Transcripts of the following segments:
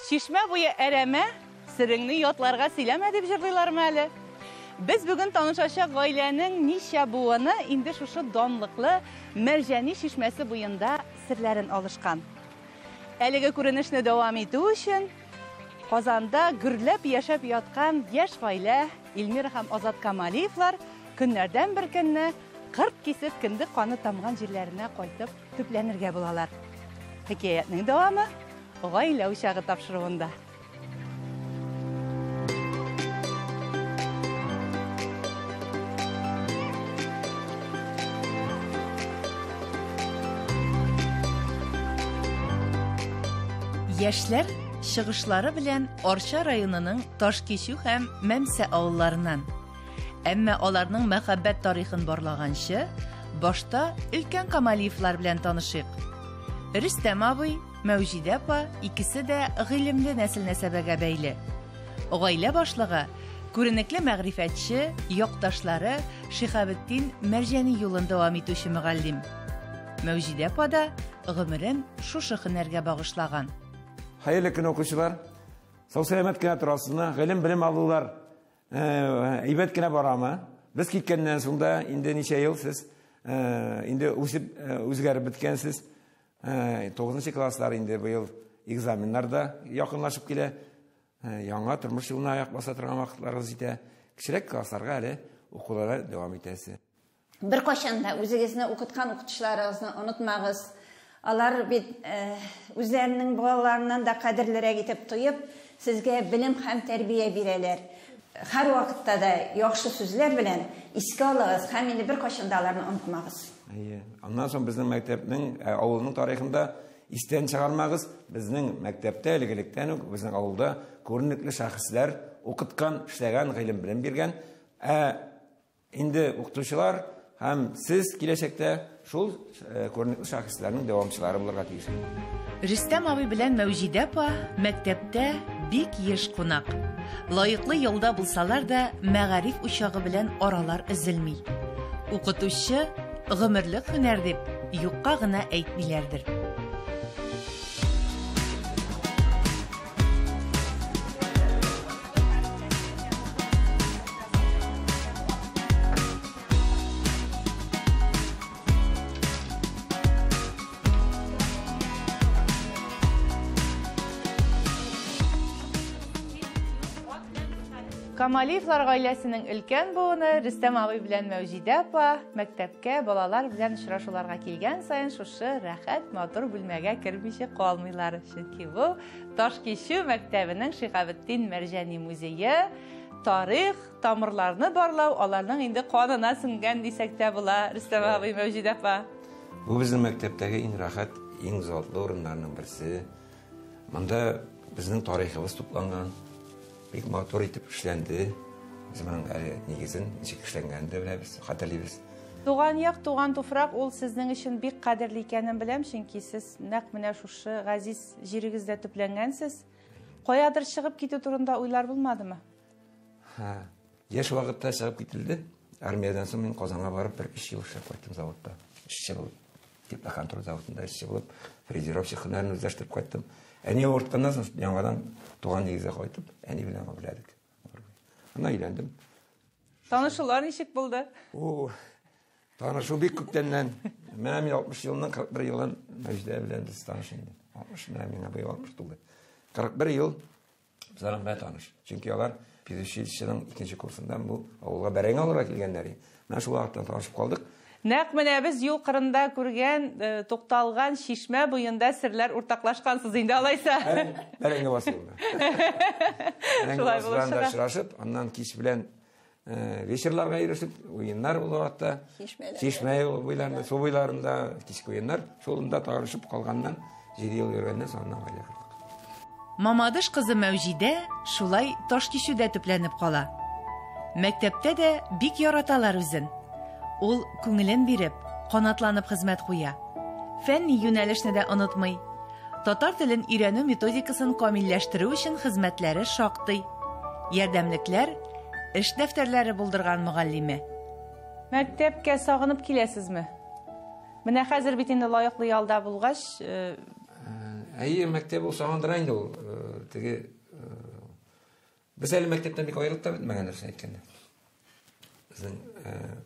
Чишмә буе әрәмә, сереңне ятларга сөйләмә дип җырлыйлармы әле? Без бүген танышачак гаиләнең ничә буыны инде шушы данлыклы Мәрҗани чишмәсе буенда серләрен алышкан. Әлеге күренешне дәвам итү өчен Казанда гөрләп яшәп яткан яшь гаилә Эльмира һәм Азат Камалиевлар көннәрдән бер көнне кырт кисеп кендек каны тамган җирләренә кайтып төпләнергә булалар. Хикәятнең дәвамы Гаилә учагы тапшыруында. Яшьләр чыгышлары белән Арча районының Ташкичү һәм Мәмсә авылларыннан. Әмма аларның мәхәббәт тарихын барлаганчы, башта өлкән Камалиевлар белән танышыйк. Рөстәм абый, Мәүҗидә апа икесе дә гыйлемле нәсел-нәсәбәгә бәйле. Гаилә башлыгы, күренекле мәгърифәтче, якташлары Шиһабетдин Мәрҗани юлын дәвам итүче мөгаллим. Мәүҗидә апа да гомерен шушы һөнәргә багышлаган. Хәерле көн, укучылар! Сау-сәламәт кенә торасызмы? Гыйлем-белем алулар әйбәт кенә барамы? Без киткәннән соң да инде ничә ел сез инде үсеп, үзгәреп беткәнсез. 9 класслар инде быел экзаменнар да якынлашып килә. Яңа тормыш юлына аяк баса торган вакытларыгыз җитә. Кечерәк классларга әле укулары дәвам итәсе. Беркайчан да үзегезне укыткан укытучыларыгызны онытмагыз. Алар бит үзләренең балаларыннан да кадерлерәк итеп тоеп, сезгә белем һәм тәрбия бирәләр. Һәрвакытта да яхшы сүзләр белән искә алыгыз һәм инде беркайчан да аларны онытмагыз. Әйе. Аннан соң безнең мәктәпнең, авылның тарихында истән чыгармагыз, безнең мәктәптә элек-электән үк безнең авылда күренекле шәхесләр укыткан, эшләгән, гыйлем-белем биргән. Ә инде укытучылар һәм сез киләчәктә шул күренекле шәхесләрнең дәвамчылары булырга тиеш. Рөстәм абый белән Мәүҗидә апа мәктәптә бик еш кунак. Лаеклы ялда булсалар да, мәгариф учагы белән аралар өзелми. Укытучы гомерлек һөнәр дип юкка гына әйтмиләрдер. Камалиевлар гаиләсенең өлкән буыны Рөстәм абый белән Мәүҗидә апа мәктәпкә балалар белән очрашуларга килгән саен шушы рәхәт матур бүлмәгә кермичә калмыйлар. Чөнки бу Ташкичү мәктәбенең Шиһабетдин Мәрҗани музее тарих, тамырларны барлау аларның инде канына сеңгән дисәк тә була, Рөстәм абый, Мәүҗидә апа. Бу безнең мәктәптәге иң рәхәт, иң затлы урыннарның берсе. Монда безнең тарихыбыз тупланган. Бик матур итеп эшләнде. Без моның әле нигезен, ничек эшләнгәнен дә беләбез, хәтерлибез. Туган як, туган туфрак ул сезнең өчен бик кадерле икәнен беләм, чөнки сез нәкъ менә шушы газиз җирегездә төпләнгәнсез. Каядыр чыгып китү турында уйлар булмадымы? Ха, яшь вакытта чыгып кителде. Армиядән соң мин Казанга барып бер 3 ел эшләп кайттым заводта. Эшче булып. Теплоконтроль заводында эшче булып, фрезеровщик һөнәрен үзләштереп кайттым. Әни авыртканнан соң яңадан туган нигезгә кайтып, әни белән гөрләдек. Аннан өйләндем. Танышулар ничек булды? О, танышу бик күптәннән. Менә мин 60 елның 41 елын Мәҗдә белән без таныш инде. 60 менә миңа быел 60 тулды. 41 ел без аның белән таныш. Чөнки алар педучилищеның икенче курсыннан бу авылга бәрәңге алырга килгәннәр. Менә шул вакыттан танышып калдык. Нәкъ менә без юл кырында күргән, тукталган чишмә буенда серләр уртаклашкансыз инде алайса. Бәрәңге басуында. Бәрәңге басуында очрашып, аннан кич белән вечерларга йөрешеп, уеннар булып атта. Чишмә буйларында, су буйларында кичке уеннар. Шулында танышып калганнан, 7 ел йөргәннән соң аннан гаилә кордык. Мамадыш кызы Мәүҗидә шулай Ташкичүдә төпләнеп кала. Мәктәптә дә бик яраталар үзен. Ул күңелен биреп, канатланып хезмәт куя. Фәнни юнәлешне дә онытмый. Татар телен өйрәнү методикасын камилләштерү өчен хезмәтләре шактый. Ярдәмлекләр, эш дәфтәрләре булдырган мөгаллиме. Мәктәпкә сагынып киләсезме? Менә хәзер бит инде лаеклы ялда булгач, Әйе, мәктәп ул сагындыра инде ул. Теге без әле мәктәптән бик аерылып та бетмәгән, дөресен әйткәндә. Безнең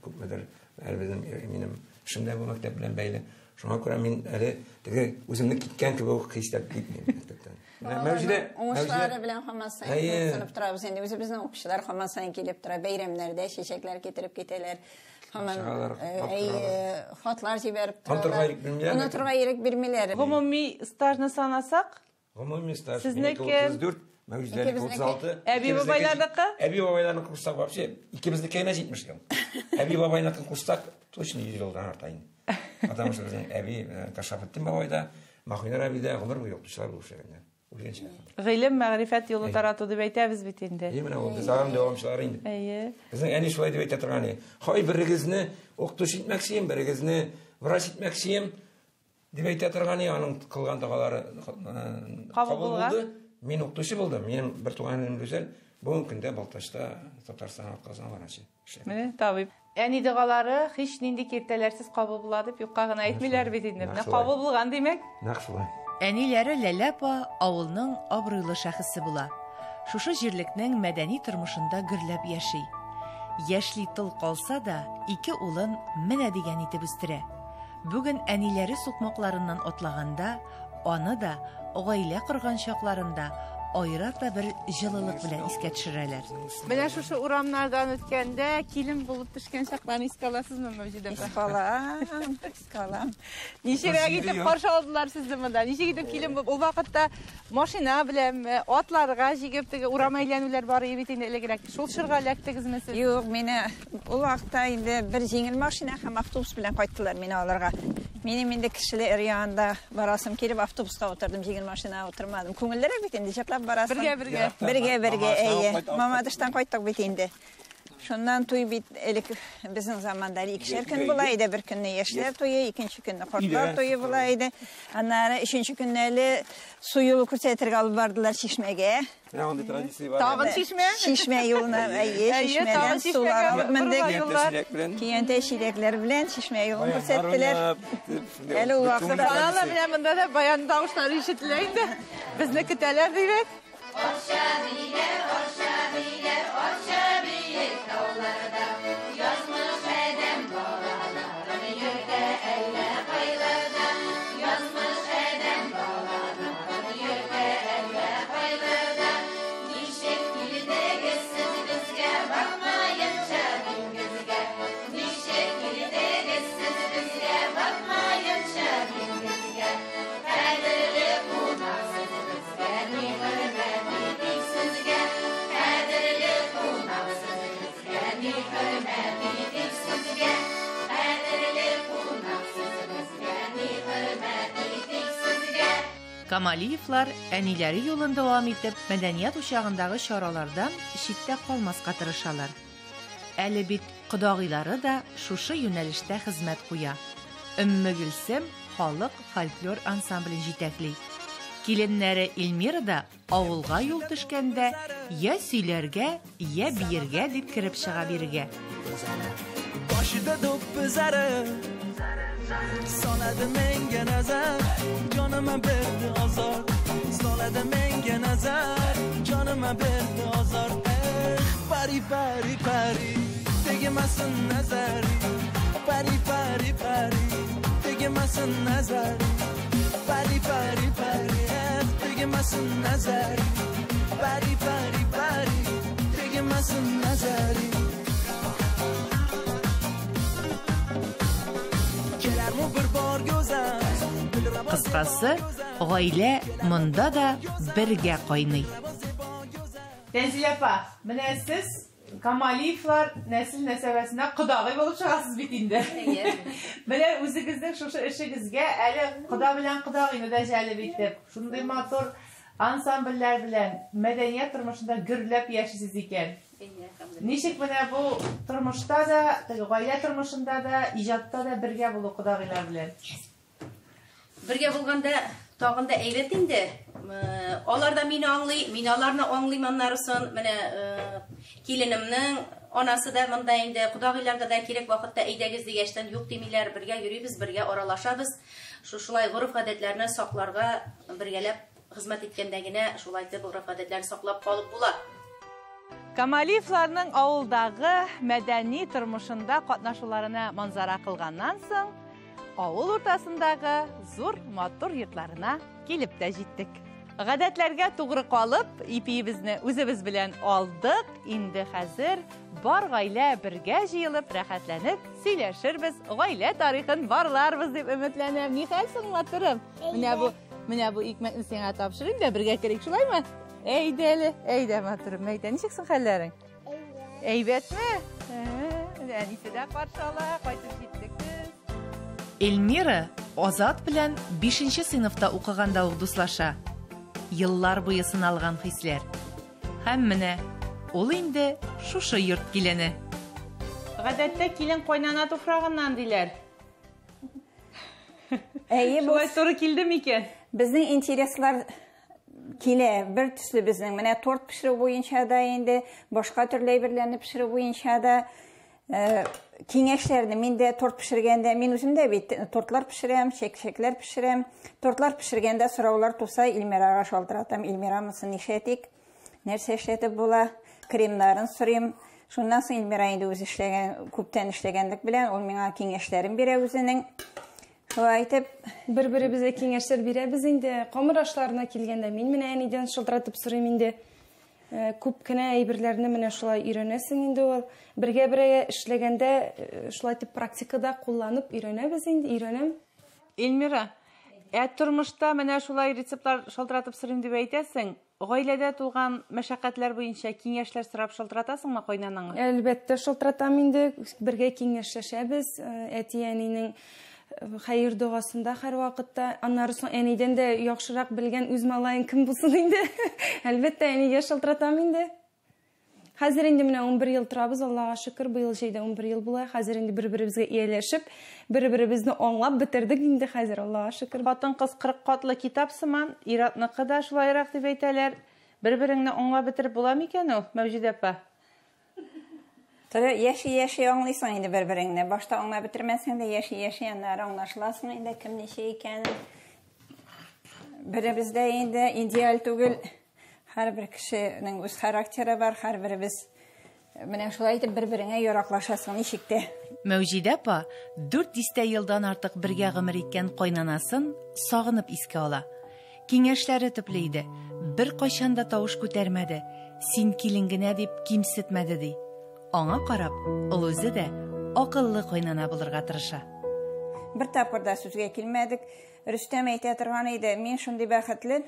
күпмедер әле безнең минем эшем дә бу мәктәп белән бәйле. Шуңа күрә мин әле теге үземне киткән кебек үк хис итеп китмим мәктәптән. Менә Мәүҗидә, уңышлары белән һаман саен кызыксынып торабыз инде. Үзебезнең укучылар һаман саен килеп тора, бәйрәмнәрдә чәчәкләр китереп китәләр. Һаман хатлар җибәреп торалар. Онытырга ирек бирмиләр. Гомуми стажны санасак, Гомуми стаж Сезнеке 34, Мәүҗидәнеке 36. Әби бабайларныкы? Әби бабайларныкы кушсак вообще икебезнеке генә 70 ел. Әби бабайныкын кушсак точно 100 елдан арта инде. Потому что безнең әби Кашафетдин бабай да, Махинур әби дә гомер буе укытучылар булып эшләгәннәр. Үлгәнче. Гыйлем, мәгърифәт юлы тарату дип әйтәбез бит инде. Әйе, менә ул без аның дәвамчылары инде. Әйе. Безнең әни шулай дип әйтә торган иде. Хай берегезне укытучы итмәкчеем, берегезне врач итмәкчеем. Дип әйтә торган иде, аның кылган догалары кабул булды. Мин укытучы булдым. Минем бер туган энем Гүзәл бүгенге көндә Балтачта Татарстан атказанган врачы. Менә табиб. Әни догалары һич нинди киртәләрсез кабул була дип юкка гына әйтмиләр бит инде. Менә кабул булган димәк. Нәкъ шулай. Әниләре Ләлә апа авылның абруйлы шәхесе була. Шушы җирлекнең мәдәни тормышында гөрләп яши. Яшьли тол калса да, ике улын менә дигән итеп үстерә. Бүген әниләре сукмакларыннан атлаганда, аны да гаилә корган чакларында аерата бер җылылык белән искә төшерәләр. Менә шушы урамнардан үткәндә килен булып төшкән чакларны искә аласызмы, Мәүҗидә апа? Искә алам, искә алам. Ничегрәк итеп каршы алдылар сезне монда? Ничек итеп килен булып, ул вакытта машина беләнме, атларга җигеп теге урам әйләнүләр бар иде бит инде элегрәк. Шул чорга эләктегезме сез? Юк, мине ул вакытта инде бер җиңел машина һәм автобус белән кайттылар мине алырга. Минем инде кешеләр янында барасым килеп автобуска утырдым, җиңел машинага утырмадым. Күңеллерәк бит инде, җырлап барасың. Бергә-бергә. Бергә-бергә, әйе. Мамадыштан кайттык бит инде. Шуннан туй бит элек безнең заманда икешәр көн була иде. Бер көнне яшьләр туе, икенче көнне картлар туе була иде. Аннары өченче көнне әле су юлы күрсәтергә алып бардылар чишмәгә. Менә андый традиция бар. Тагын чишмә? Чишмә юлына, әйе, чишмәдән сулар алып мендек. Көянтә чиләкләр белән чишмә юлын күрсәттеләр. Әле ул вакытта Балалар менә монда да баян тавышлары ишетелә инде. Безне көтәләр димәк. Арча биләр, арча биләр, арча биек тауларда. Язмыш адәм балаларын йөртә әллә кайларда. Язмыш адәм балаларын йөртә әллә кайларда. Ничек килдегез сез безгә, батмаенча диңгезгә? Ничек килдегез сез безгә, батмаенча диңгезгә? Кадерле кунак сез безгә, ни хөрмәт итик сезгә? Кадерле кунак сез безгә, ни хөрмәт итик сезгә? Кадерле кунак сез безгә, ни хөрмәт итик сезгә? Камалиевлар әниләре юлын дәвам итеп, мәдәният учагындагы чаралардан читтә калмаска тырышалар. Әле бит кодагыйлары да шушы юнәлештә хезмәт куя. Өмме Гөлсем халык фольклор ансамблен җитәкли. Киленнәре Эльмира да авылга юл төшкәндә я сөйләргә, я биергә дип кереп чыга бирегә. Boshida do'ppi zari soladi menga nazar, jonima berdi ozor. Soladi menga nazar, jonima berdi ozor. Eh, pari pari pari, tegmasin nazari. Pari pari pari, tegmasin nazari. Pari pari pari, eh, tegmasin nazari. Pari pari pari, tegmasin nazari. Kelarmi bir bor go'zal? Кыскасы, гаилә монда да бергә кайный. Тәнзилә апа, менә сез Камалиевлар нәсел нәсәбәсенә кодагый булып чыгасыз бит инде. Менә үзегезнең шушы эшегезгә әле кода белән кодагыйны да җәлеп итеп, шундый матур ансамбльләр белән мәдәният тормышында гөрләп яшисез икән. Ничек менә бу тормышта да, теге гаилә тормышында да, иҗатта да бергә булу кодагыйлар белән? Бергә булганда тагын да әйбәт инде. Алар да мине аңлый, мин аларны аңлыйм аннарысын. Менә киленемнең анасы да монда инде, кодагыйларга да кирәк вакытта әйдәгез дигәчтән юк димиләр, бергә йөрибез, бергә аралашабыз. Шушылай гореф-гадәтләрне сакларга бергәләп хезмәт иткәндә генә шулай итеп гореф-гадәтләрне саклап калып була. Камалиевларның авылдагы мәдәни тормышында катнашуларына манзара кылганнан соң, авыл уртасындагы зур матур йортларына килеп тә җиттек. Гадәтләргә тугры калып, ипиебезне үзебез белән алдык. Инде хәзер бар гаилә бергә җыелып, рәхәтләнеп сөйләшербез, гаилә тарихын барларбыз дип өметләнәм. Нихәл соң, матурым? Менә бу икмәкне сиңа тапшырыйм да бергә керик, шулаймы? Әйдә әле, әйдә, матурым, әйдә. Ничек соң хәлләрең? Әйбәтме? Әнисе дә каршы ала, кайтып җиттек без. Эльмира Азат белән 5 сыйныфта укыганда ук дуслаша. Еллар буе сыналган хисләр. Һәм менә ул инде шушы йорт килене. Гадәттә килен кайнана туфрагыннан диләр. Әйе, бу Шулай туры килде микән? Безнең интереслар килә бер төсле безнең. Менә торт пешерү буенча да инде, башка төрле әйберләрне пешерү буенча да киңәшләрне мин дә торт пешергәндә, мин үзем дә бит тортлар пешерәм, чәк-чәкләр пешерәм. Тортлар пешергәндә сораулар туса, Эльмирага шалтыратам. Эльмира, монысын нишләтик? Нәрсә эшләтеп була? Кремнарын сорыйм. Шуннан соң Эльмира инде үзе эшләгән, күптән эшләгәнлек белән ул миңа киңәшләрен бирә үзенең. Шулай итеп, бер-беребезгә киңәшләр бирәбез инде. Камыр ашларына килгәндә мин менә әнидән шылтыратып сорыйм инде. Күп кенә әйберләрне менә шулай өйрәнәсең инде ул. Бергә-бергә эшләгәндә шулай итеп практикада кулланып өйрәнәбез инде, өйрәнәм. Эльмира, ә тормышта менә шулай рецептлар шалтыратып сорыйм дип әйтәсең, гаиләдә туган мәшәкатьләр буенча киңәшләр сорап шалтыратасыңмы кайнанаңа? Әлбәттә, шалтыратам инде, бергә киңәшләшәбез. Әти-әнинең хәер догасында һәр вакытта. Аннары соң әнидән дә яхшырак белгән үз малаең кем булсын инде. Әлбәттә, әнигә шалтыратам инде. Хәзер инде менә 11 ел торабыз, Аллага шөкер, быел җәйдә 11 ел була. Хәзер инде бер-беребезгә ияләшеп, бер-беребезне аңлап бетердек инде хәзер, Аллага шөкер. Хатын-кыз 40 катлы китап сыман, ир-атныкы да шулайрак дип әйтәләр. Бер-береңне аңлап бетереп була микән ул, Мәүҗидә апа? Тере яши-яши аңлыйсың инде бер-береңне. Башта аңлап бетермәсәң дә яши-яши аннары аңлашыласың инде кем ничә икәнен. Беребез дә инде идеаль түгел. Һәрбер кешенең үз характеры бар, һәрберебез менә шулай итеп бер-береңә яраклашасың ничек тә. Мәүҗидә апа 4 дистә елдан артык бергә гомер иткән кайнанасын сагынып искә ала. Киңәшләре төпле иде. Бер кайчан да тавыш күтәрмәде. Син килен генә дип кимсетмәде ди. Аңа карап, ул үзе дә акыллы кайнана булырга тырыша. Бер тапкыр да сүзгә килмәдек. Рөстәм әйтә торган иде, мин шундый бәхетле,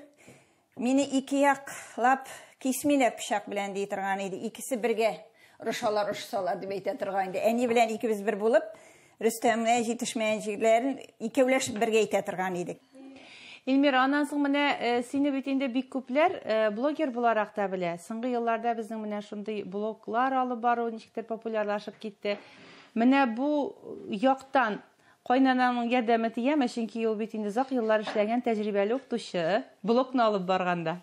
мине ике яклап кисмиләр пычак белән ди торган иде. Икесе бергә орышалар, орышсалар дип әйтә торган иде. Әни белән икебез бер булып, Рөстәмгә җитешмәгән җирләрен икәүләшеп бергә әйтә торган идек. Эльмира, аннан соң менә сине бит инде бик күпләр блогер буларак та белә. Соңгы елларда безнең менә шундый блоглар алып бару ничектер популярлашып китте. Менә бу яктан кайнананың ярдәме тияме? Чөнки ул бит инде озак еллар эшләгән тәҗрибәле укытучы, блогны алып барганда.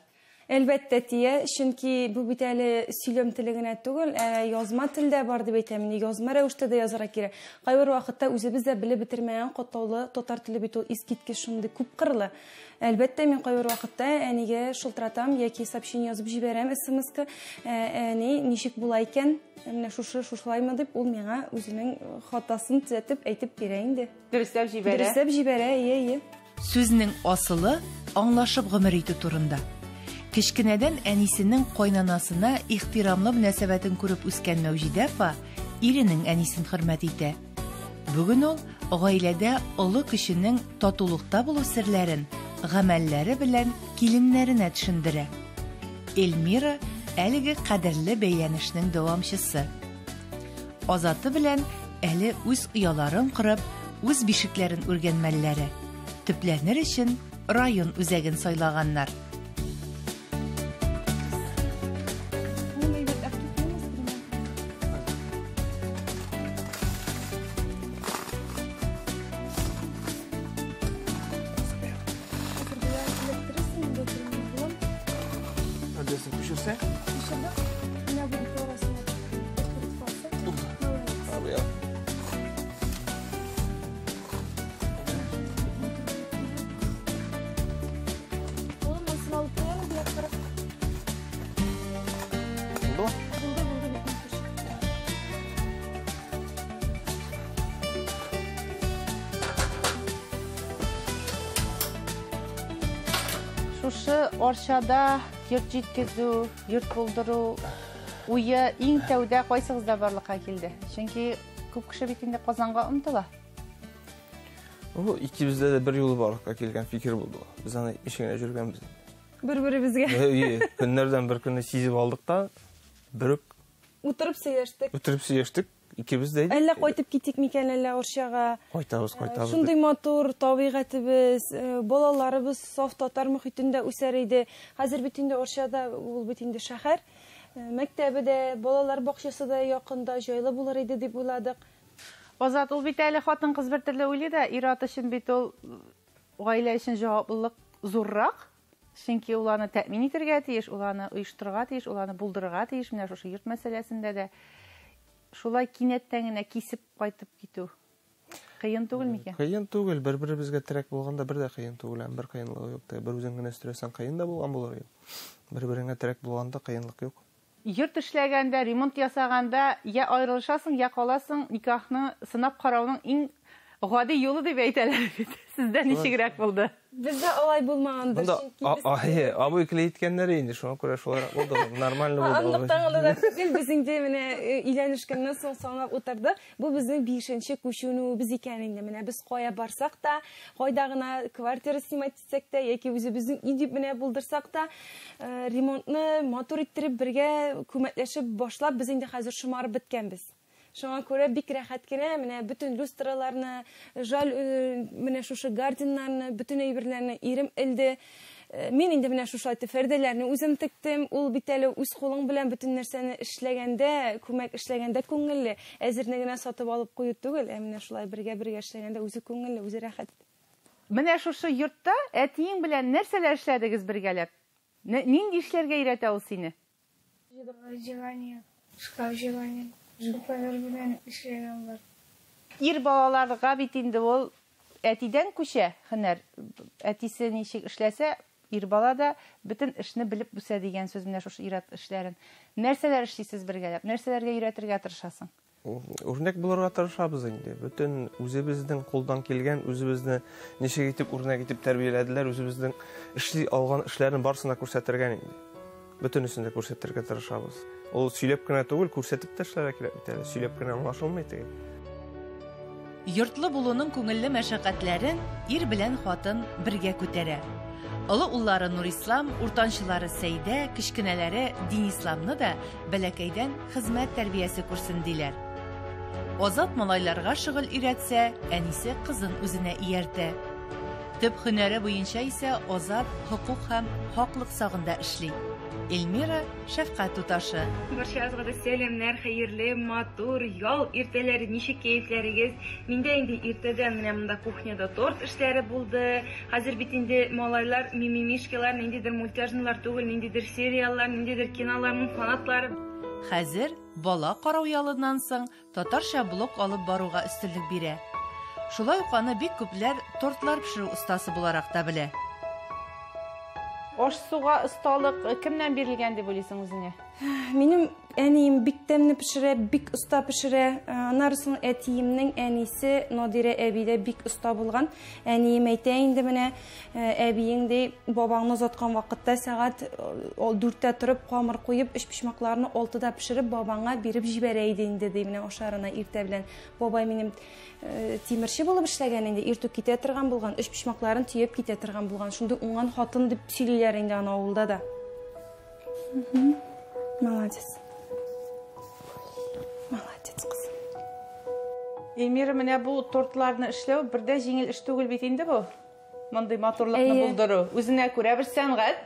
Әлбәттә тия, чөнки бу бит әле сөйләм теле генә түгел, ә язма тел дә бар дип әйтәм. Инде язма рәвештә дә язарга кирәк. Кайбер вакытта үзебез дә белеп бетермәгән катлаулы татар теле бит ул искиткеч шундый күпкырлы. Әлбәттә, мин кайбер вакытта әнигә шылтыратам яки сообщение язып җибәрәм, смс-ка. Әни, ничек була икән? Менә шушы, шушылаймы дип, ул миңа үзенең хатасын төзәтеп әйтеп бирә инде. Дөресләп җибәрә. Дөресләп җибәрә, ие, ие. Сүзнең асылы аңлашып гомер итү турында. Кечкенәдән әнисенең кайнанасына ихтирамлы мөнәсәбәтен күреп үскән Мәүҗидә апа иренең әнисен хөрмәт итә. Бүген ул гаиләдә олы кешенең татулыкта булу серләрен гамәлләре белән киленнәренә төшендерә. Эльмира әлеге кадерле бәйләнешнең дәвамчысы. Азаты белән әле үз ояларын корып, үз бишекләрен үргән мәлләре. Төпләнер өчен район үзәген сайлаганнар. Шушы Арчада йорт җиткезү, йорт булдыру уе иң тәүдә кайсыгызда барлыкка килде? Чөнки күп кеше бит инде Казанга омтыла. Ул икебездә дә бер юлы барлыкка килгән фикер булды. Без аны әйтмичә генә йөргәнбез. Бер-беребезгә. Әйе, көннәрдән бер көнне сизеп алдык та, бер үк утырып сөйләштек. Утырып сөйләштек. Икебез дә. Әллә кайтып китик микән, әллә Арчага. Кайтабыз, кайтабыз. Шундый матур табигатебез, балаларыбыз саф татар мөхитендә үсәр иде. Хәзер бит инде Арчада ул бит инде шәһәр. Мәктәбе дә, балалар бакчасы да якында, җайлы булыр иде дип уйладык. Азат, ул бит әле хатын-кыз бер төрле уйлый да, ир-ат өчен бит ул гаилә өчен җаваплылык зуррак. Чөнки ул аны тәэмин итәргә тиеш, ул аны оештырырга тиеш, ул аны булдырырга тиеш. Менә шушы йорт мәсьәләсендә дә шулай кинәттән генә кисеп кайтып китү кыен түгел микән? Кыен түгел, бер-беребезгә терәк булганда бер дә кыен түгел, һәм бер кыенлыгы юк. Бер үзең генә өстерәсәң кыен да булган булыр иде. Бер-береңә терәк булганда кыенлык юк. Йорт эшләгәндә, ремонт ясаганда я аерылышасың, я каласың, никахны сынап карауның иң гади юлы дип әйтәләр бит. Сездә ничегрәк булды? Бездә алай булмагандыр, чөнки без абый клейткәннәр инде, шуңа күрә шулайрак булды, нормально булды. Анлыктан гына да түгел, без инде менә өйләнешкәннән соң санап утырдык. Бу безнең 5нче күченүебез икән инде. Менә без кая барсак та, кайда гына квартира снимать итсәк тә, яки үзебезнең өй дип менә булдырсак та, ремонтны матур иттереп бергә күмәкләшеп башлап, без инде хәзер шомарып беткәнбез. Шуңа күрә бик рәхәт кенә, менә бөтен люстраларны, жаль, менә шушы гардиннарны, бөтен әйберләрне ирем элде. Мин инде менә шушылай пәрдәләрне үзем тектем. Ул бит әле үз кулың белән бөтен нәрсәне эшләгәндә, күмәк эшләгәндә күңелле. Әзерне генә сатып алып кую түгел, ә менә шулай бергә-бергә эшләгәндә үзе күңелле, үзе рәхәт. Менә шушы йортта әтиең белән нәрсәләр эшләдегез бергәләп? Нинди эшләргә өйрәтә ул сине? Желание, шкаф желание. Шуклар белән эшләгән бар. Ир балаларга бит инде ул әтидән күчә һөнәр. Әтисе ничек эшләсә, ир бала да бөтен эшне белеп үсә дигән сүз менә шушы ир-ат эшләрен. Нәрсәләр эшлисез бергәләп? Нәрсәләргә өйрәтергә тырышасың? Үрнәк булырга тырышабыз инде. Бөтен үзебезнең кулдан килгән, үзебезне ничек итеп үрнәк итеп тәрбияләделәр, үзебезнең эшли алган эшләрен барысын да күрсәтергә инде. Бөтенесен дә күрсәтергә тырышабыз. Ул сөйләп кенә түгел, күрсәтеп тә эшләргә кирәк бит әле. Сөйләп кенә аңлашылмый теге. Йортлы булуның күңелле мәшәкатьләрен ир белән хатын бергә күтәрә. Олы уллары Нурислам, уртанчылары Сәйдә, кечкенәләре Динисламны да бәләкәйдән хезмәт тәрбиясе күрсен диләр. Азат малайларга шөгыль өйрәтсә, әнисе кызын үзенә ияртә. Төп һөнәре буенча исә Азат хокук һәм хаклык сагында эшли. Эльмира шәфкать туташы. Барчагызга да сәламнәр, хәерле, матур ял иртәләре, ничек кәефләрегез? Миндә инде иртәдән менә монда кухняда торт эшләре булды. Хәзер бит инде малайлар мимимишкалар, ниндидер мультяжныйлар түгел, ниндидер сериаллар, ниндидер киноларның фанатлары. Хәзер бала карау ялыннан соң татарча блог алып баруга өстенлек бирә. Шулай ук аны бик күпләр тортлар пешерү остасы буларак та белә. Аш-суга осталык кемнән бирелгән дип уйлыйсың үзеңә? Минем әнием бик тәмле пешерә, бик оста пешерә. Аннары соң әтиемнең әнисе Надирә әби дә бик оста булган. Әнием әйтә инде менә, әбиең ди, бабаңны озаткан вакытта сәгать 4-тә торып, камыр куеп, өчпочмакларны 6-да пешереп, бабаңа биреп җибәрә иде инде ди, менә ашарына иртә белән. Бабай минем тимерче булып эшләгән инде, иртүк китә торган булган, өчпочмакларын төяп китә торган булган. Шундый уңган хатын дип сөйлиләр инде аны авылда да. Молодец. Молодец, кызым. Эльмира, менә бу тортларны эшләү бер дә җиңел эш түгел бит инде бу. Мондый матурлыкны булдыру. Үзенә күрә бер сәнгать.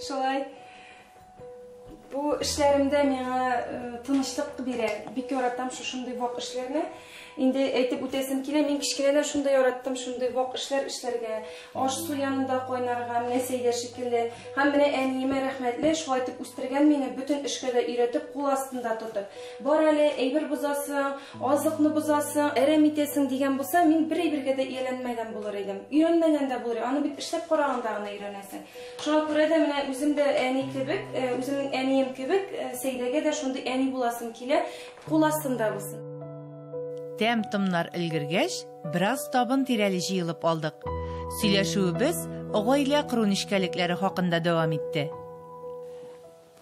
Шулай. Бу эшләремдә миңа тынычлык бирә. Бик яратам шушындый вак эшләрне. Инде әйтеп үтәсем килә, мин кечкенәдән шунда яраттым, шундый вак эшләр эшләргә, аш-су янында кайнарга, менә Сәйдә шикелле. Һәм менә әниемә рәхмәтле, шулай итеп үстергән мине, бөтен эшкә дә өйрәтеп, кул астында тотып. Бар әле, әйбер бозасың, азыкны бозасың, әрәм итәсең дигән булса, мин бер әйбергә дә ияләнмәгән булыр идем. Өйрәнмәгән дә булыр идем. Аны бит эшләп караганда гына өйрәнәсең. Шуңа күрә дә менә үзем дә әни кебек, үземнең әнием кебек, Сәйдәгә дә шундый әни буласым килә, кул астында булсын. Тәм-томнар өлгергәч, бераз табын тирәли җыелып алдык. Сөйләшүебез гаилә кору нечкәлекләре хакында дәвам итте.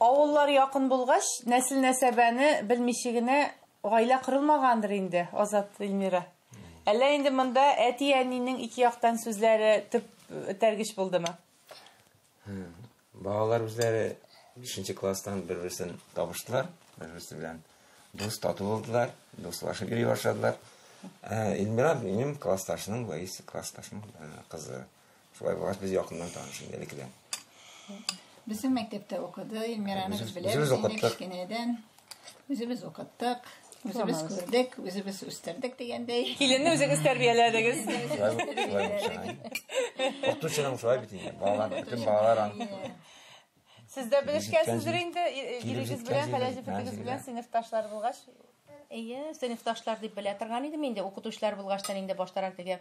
Авыллар якын булгач, нәсел-нәсәбәне белмичә генә гаилә корылмагандыр инде, Азат, Эльмира. Әллә инде монда әти-әнинең ике яктан сүзләре төп этәргеч булдымы? Балалар үзләре 5 класстан бер-берсен табыштылар, бер-берсе белән дус тату булдылар, дуслашып йөри башладылар. Эльмира минем классташының, Лаиса классташының кызы. Шулай булгач, без якыннан таныш инде элеккедән. Безнең мәктәптә укыды, Эльмираны без беләбез Үзебез инде укыттык. кечкенәдән. Үзебез укыттык, үзебез күрдек, үзебез үстердек дигәндәй. Киленне үзегез тәрбияләдегез. Шулай шулай булып чыга. Укытучының шулай бит инде. Балалар, бөтен балалар аны Сез дә белешкәнсездер инде, Килеп ирегез җиткән белән, җирдән, хәләл җефетегез белән сыйныфташлар булгач. Әйе, сыйныфташлар дип белә торган идем инде. Укытучылар булгачтан инде баштарак теге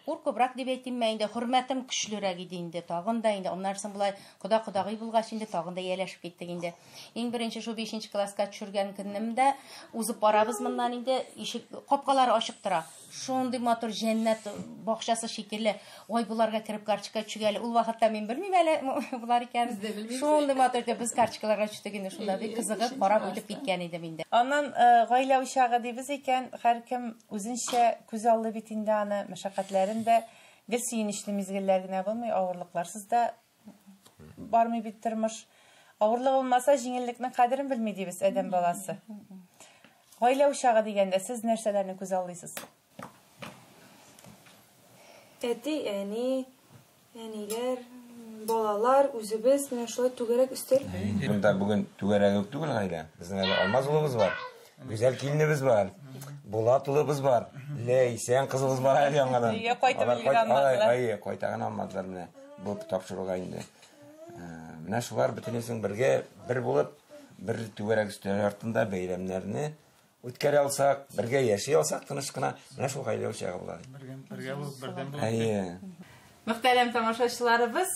куркыбрак дип әйтимме инде, хөрмәтем көчлерәк иде инде, тагын да инде. Аннан соң болай кода-кодагый булгач инде тагын да ияләшеп киттек инде. Иң беренче шул 5 класска төшергән көнемдә узып барабыз моннан инде, ишек капкалары ачык тора. Шундый матур җәннәт бакчасы шикелле. Ой, буларга кереп карточка төшүгә әле. Ул вакытта мин белмим әле булар икән. Шундый матур итеп без карточкаларга төштек инде, шунда бик кызыгып карап үтеп киткән идем инде. Аннан гаилә учагы дибез икән, һәркем үзенчә күз алды бит инде аны, мәшәкатьләрен дә, гел сөенечле мизгелләр генә булмый, авырлыкларсыз да бармый бит тормыш. Авырлык булмаса, җиңеллекнең кадерен белми дибез адәм баласы. Гаилә учагы дигәндә сез нәрсәләрне күз аллыйсыз? Әти, әни, әниләр, балалар, үзебез менә шулай түгәрәк өстәл. Монда бүген түгәрәк үк түгел гаилә. Безнең әле Алмаз улыбыз бар, Гүзәл киленебез бар, Булат улыбыз бар, Ләйсән кызыбыз бар әле яңадан. Өйгә кайтып Алар өлгерә алмадылар. Ай, кайта гына алмадылар менә бу тапшыруга инде. Менә шулар бөтенесен бергә бер булып, бер түгәрәк өстәл артында бәйрәмнәрне үткәрә алсак, бергә яши алсак тыныч кына, менә шул гаилә учагы була. Бергә булып, бердәм булып. Әйе. Мөхтәрәм тамашачыларыбыз,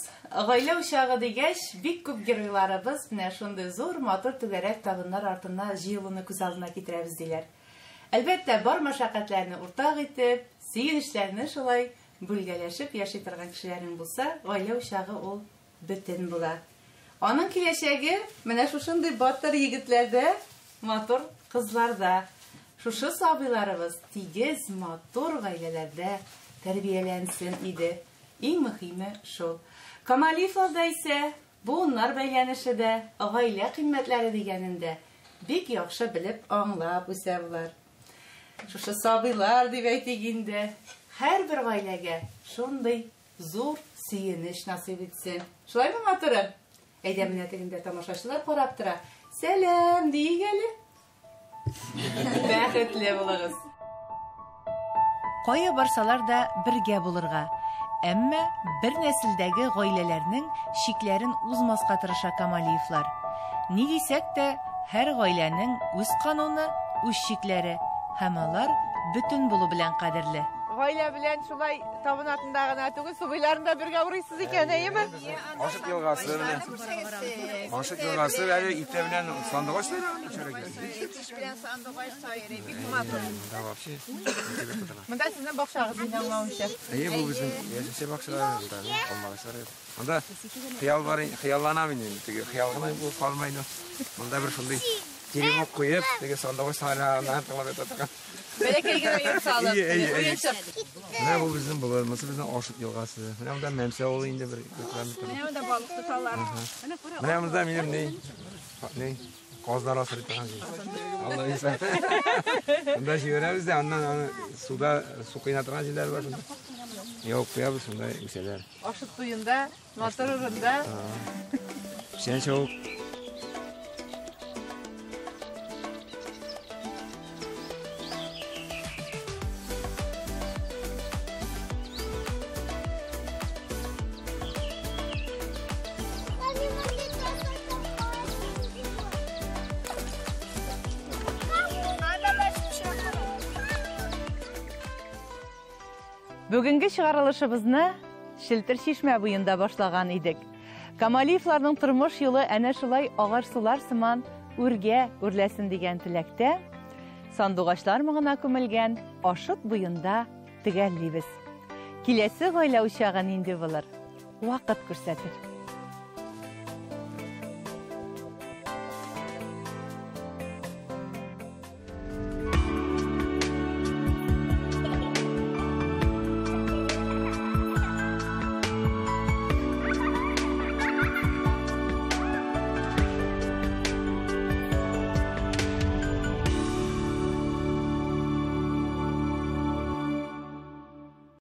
гаилә учагы дигәч, бик күп геройларыбыз менә шундый зур, матур түгәрәк табыннар артына җыелуны күз алдына китерәбез диләр. Әлбәттә, бар мәшәкатьләрне уртак итеп, сөенечләрне шулай бүлгәләшеп яши торган кешеләрең булса, гаилә учагы ул бөтен була. Аның киләчәге менә шушындый батыр егетләрдә, матур кызларда. Шушы сабыйларыбыз тигез, матур гаиләләрдә тәрбияләнсен иде. Иң мөһиме шул. Камалиевларда исә буыннар бәйләнеше дә, гаилә кыйммәтләре дигәнендә бик яхшы белеп, аңлап үсә булар. Шушы сабыйлар дип әйтик инде, һәрбер гаиләгә шундый зур сөенеч насыйп итсен. Шулаймы, матурым? Әйдә, менә тегендә тамашачылар карап тора. Сәлам диик әле. Бәхетле булыгыз. Кая барсалар да бергә булырга, әмма бер нәселдәге гаиләләрнең чикләрен узмаска тырыша Камалиевлар. Ни дисәк тә, һәр гаиләнең үз кануны, үз чикләре һәм алар бөтен булу белән кадерле. Гаилә белән шулай табын артында гына түгел, су буйларында бергә урыйсыз икән, әйеме? Ашык елгасы менә. Ашык елгасы әле иртә белән сандугач сайраган төшәргә. Кич белән сандугач сайрый, бик матур. Монда вообще. Монда сезнең бакчагыз инде аңлавымча. Әйе, бу безнең яшелчә бакчалары, монда алмагачлар. Монда хыял бар, хыялланам инде, теге хыял гына булып калмый инде. Монда бер шундый теремок куеп, теге сандугач сайраганын тыңлап ята торган. Бәләкәй генә йорт салып, Әйе, әйе, әйе. уенчык. Менә бу безнең болын, монысы безнең Ашыт елгасы. Менә монда Мәмсә авылы инде бер километр. Менә монда балык тоталар. Менә монда минем ни, казлар асрый торган җир. Алла бирсә. Монда җибәрәбез дә, аннан аны суда су кыйна торган җирләр бар шунда. Явып куябыз, шунда үсәләр. Ашыт буенда, матур урында. Печән чабып. Бүгенге чыгарылышыбызны Шелтер чишмә буенда башлаган идек. Камалиевларның тормыш юлы әнә шулай агар сулар сыман үргә үрләсен дигән теләктә сандугачлар моңына күмелгән Ашыт буенда төгәллибез. Киләсе гаилә учагы нинди булыр? Вакыт күрсәтер.